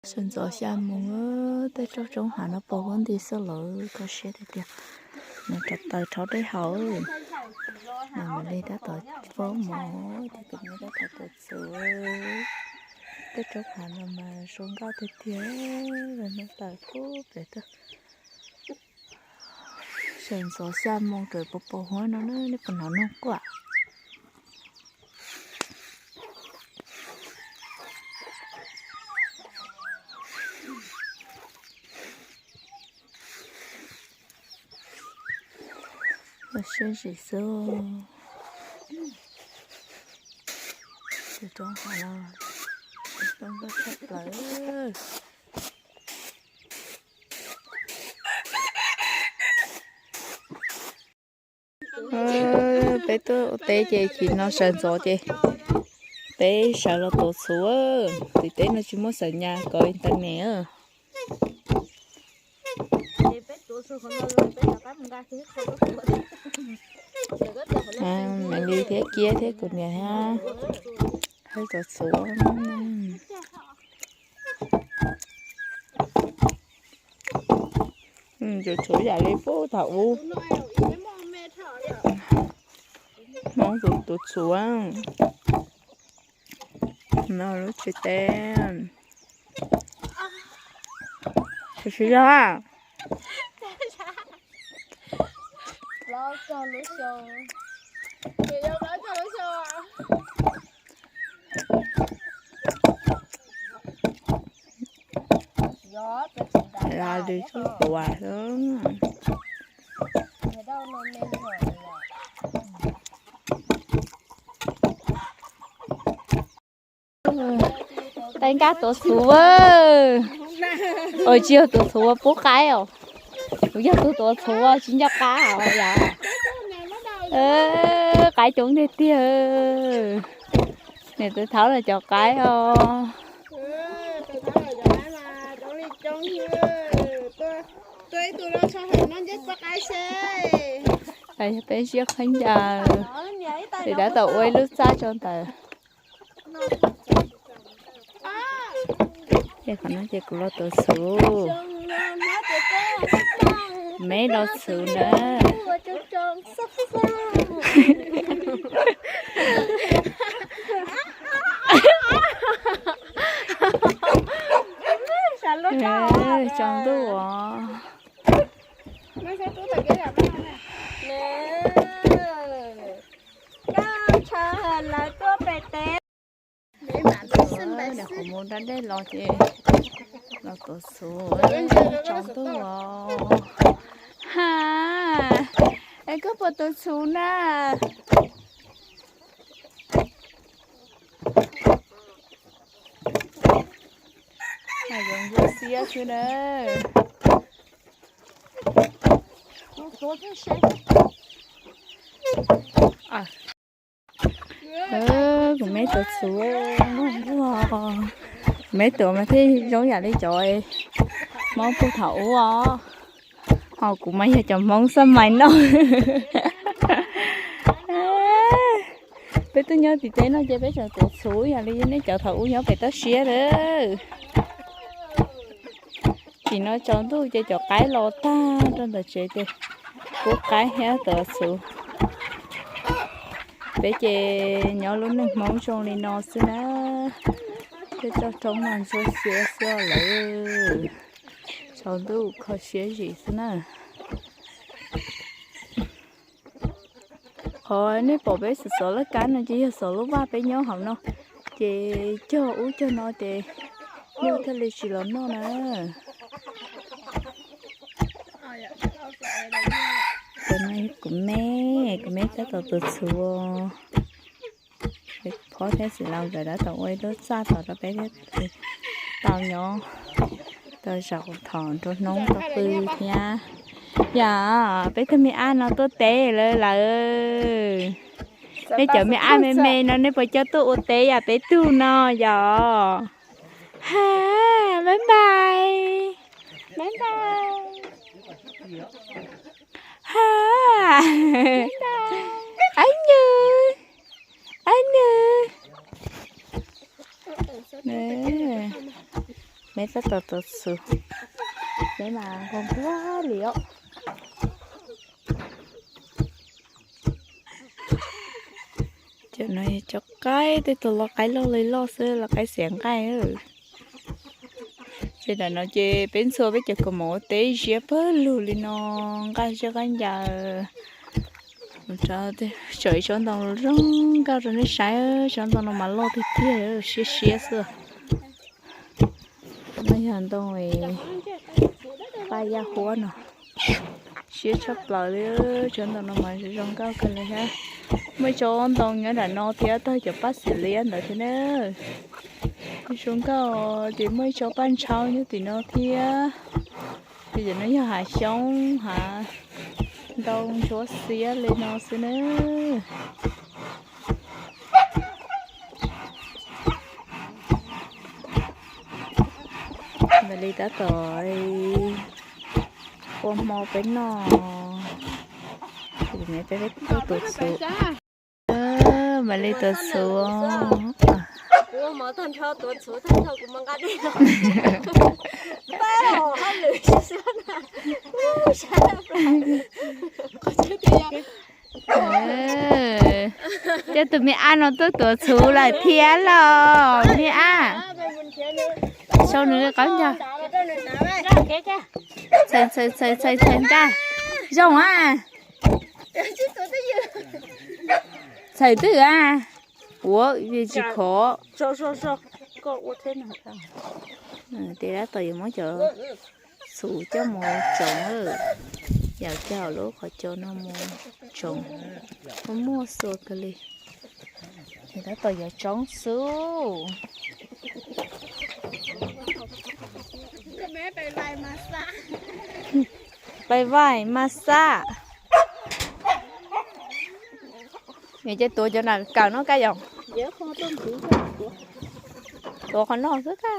Sawv ntxov xya moos, tej roob hav no pos huab nti xwb lawm, kho siab tiag tiag. Nws rov taws rhaub dej haus, nws mam li tab tom pab mov, ces tus me tab tom tuav txhuv. Tej roob hav no mas zoo nkauj tiag tiag, nws taws kub pem tuaj. Sawv ntxov xya moos kawm pos pos huab no na, nej puas hnov noog quaj? Siab zim xwb. Tus roob hav no zoo nkauj tshaj plaws. Peb tuaj ua teb ces chim no sawv ntxov ces peb sawv los tuav txhuv. Tim teb no tsis muaj xaim nyas kov internet. Mam li thiab Kiab thiab kuv niam thiab tuav txhuv. Tus txhuv yam li puag thaum ub. Hmoob tus tuav txhuv no lub tsev teb. Tsis yog. Los lwm txoj tuav xwb. Tais nkaj tuav txhuv. Ua tsis yog tuav txhuv ua pub qaib os. Kuv yog tus tuav txhuv tsis nco qab os yom. Qaib coob tiag tiag. Niam tais thaub lawv cov qaib os. Yog peb siab khaub ncaws, ces tab tom ua ib lub txaj rau ntawd. Ces qhov no ces kuv los tuav txhuv. Me los txhuv na. Tsaus ntuj os. Lawv tuaj pem teb. Qhov muag dab dej los ces los tuav txhuv, tsaus ntuj os. Ha, es koj puas tuav txhuv na? Zoo nkauj xiab xwb na. Kuv me tuav txhuv, kuv me tuav mas thiaj zoo yam li cov Hmoob puag thaum ub os. Ho kuv mas yog cov Hmoob xab mais noj. Peb tuaj nyob tim teb no ces peb tseem tuav txhuv yam li nej cov thaum ub nyob pem toj siab lawm. Tim no tsaus ntuj ces cov qaib los tag rau ntawm tsev ces pub qaib thiab tuav txhuv. Peb ces nyob lub neej Hmoob zoo li no xwb na. Tej toj roob mas ntsuab xiab xwb lawm. Tsaus ntuj kho siab zim xwb na. Qhov nej pom peb xov xov laj kab no ces yog xov lub vaj peb nyob hauv no, ces cog ub cog no ces nyuj thiaj li tsis los noj na. Cov no kuv me, kuv me tab tom tuav txhuv. Phob thiab txiv laus nkawd tab tom ua ib lub txaj tos rau peb thiab tau nyob tau zaum thaum nruab hnub tau pw thiab. Yog peb tug me ab no tuaj teb lawm lawm. Nej cov me ab me me no nej puas coj tuaj ua teb yam peb tug no yom? Ha, bye bye. Bye bye. Ha. Ab nws. Ab nws. Meb tab tom tuav txhuv, meb mas nquag nquag li os. Cov no cov qaib, tej tug lau qaib loj li loj xwb, lau qaib xiav nqaij. Ces nram no ces peb ntxhua peb cov kaus mom ua teb ziab pawg lug li no, nqaij zaj qaib ncaws. Tseem ib tsob ntoo zoo nkauj rau nej saib, tsob ntoo no mas loj tiag tiag, siab siab xwb. No yog ntoo paj yaj huab no, siab tshaj plaws li. Tsob ntoo no mas zoo nkauj kawg li thiab. Muaj ib tsob ntoo nyob nram no thiab, tag cov paj xim liab ntawd thiab na. Zoo nkauj, ces muaj ib tsob paj ntshauv nyob tim no thiab. Ces cov no yog hav xyoob, hav ntoo ntsuab xiab li no xwb na. Mam li tab tom ua hmo peb noj, peb tuaj tuav txhuv. Mam li tuav txhuv. Coj tus me ab no tuaj tuav txhuv lawm thiab los me ab. Sau nws li qab ncag. Txhais, txhais, txhais, txhais, txhais ncaj. Zoo a. Txhais twg a? Ua tsis khov. Ces tab tom yuav muab cov txhuv coj mus tsoov, yav coj lub qhov cos no mus tsoov, muaj muaj xuas kawg li. Ces tab tom yuav tsoob xwb. Pais vaim mas xab. Nws ces tuav cov nram kawm no Kab Yoos. Tuav qhov no xwb Kab.